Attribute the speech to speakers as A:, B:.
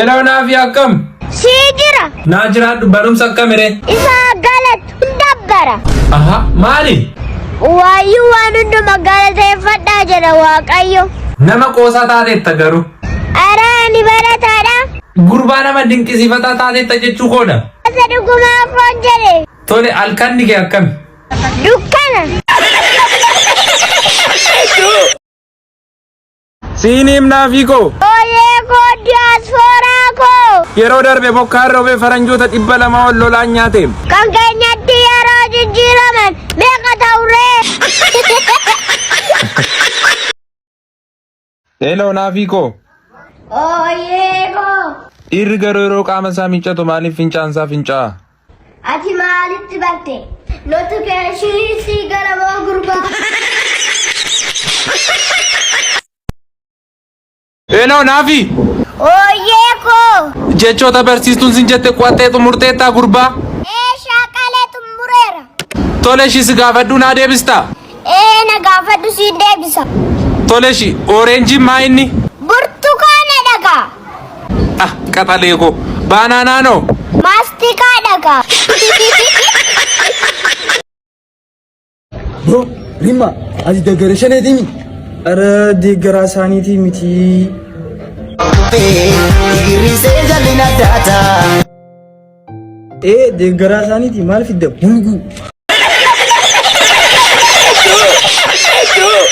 A: Eloo naafi akkam?
B: Sii jira.
A: Naa jiraadhu barumsa akkamiree?
B: Isaa galatu hin dabbara.
A: Aha maali?
B: Waayyuu waan hunduma galateeffadhaa jedha Waaqayyo.
A: Nama qoosaa taateetta garuu.
B: Ara ani barataadha.
A: Gurbaa nama dinqisiifataa taateetta jechuu koodha.
B: Asa dhugumaa foon jedhe.
A: Tole halkanni kee akkami?
B: Dukkana.
A: Siin himnaa fi koo.
B: Ooyee koo diyaaspooraa koo.
A: Yeroo darbe bokkaan roobee faranjoota 200 ol lolaan nyaate.
B: Kan keenyatti yeroo jijjiiraman meeqa ta'uree?
A: Hello naafii koo.
B: Ooyee koo.
A: Dhiirri garuu yeroo qaama isaa miiccatu maaliif fincaan isaa fincaa'a?
B: Ati maalitti barte? Notification sii gara moo gurbaa?
A: Hello Naafi!
B: Ooyyee koo!
A: Jechoota barsiistuun sin jette qo'attee xumurteettaa gurbaa?
B: Ee shaakalee xumureera.
A: Tole ishii si gaafadhuu naa deebistaa?
B: Ee na gaafadhu siin deebisa.
A: Tole ishii ooreenjiin maa inni?
B: Burtukaana dhagaa.
A: Ah qaxalee koo. Baanaanaanoo?
B: Maastikaa dhagaa.
C: Bro, Rimma, ati deeggara shaneetiimi.
D: Ara deeggaraa isaaniitii miti. Ee deeggaraa isaaniitii maal fidda bulguu.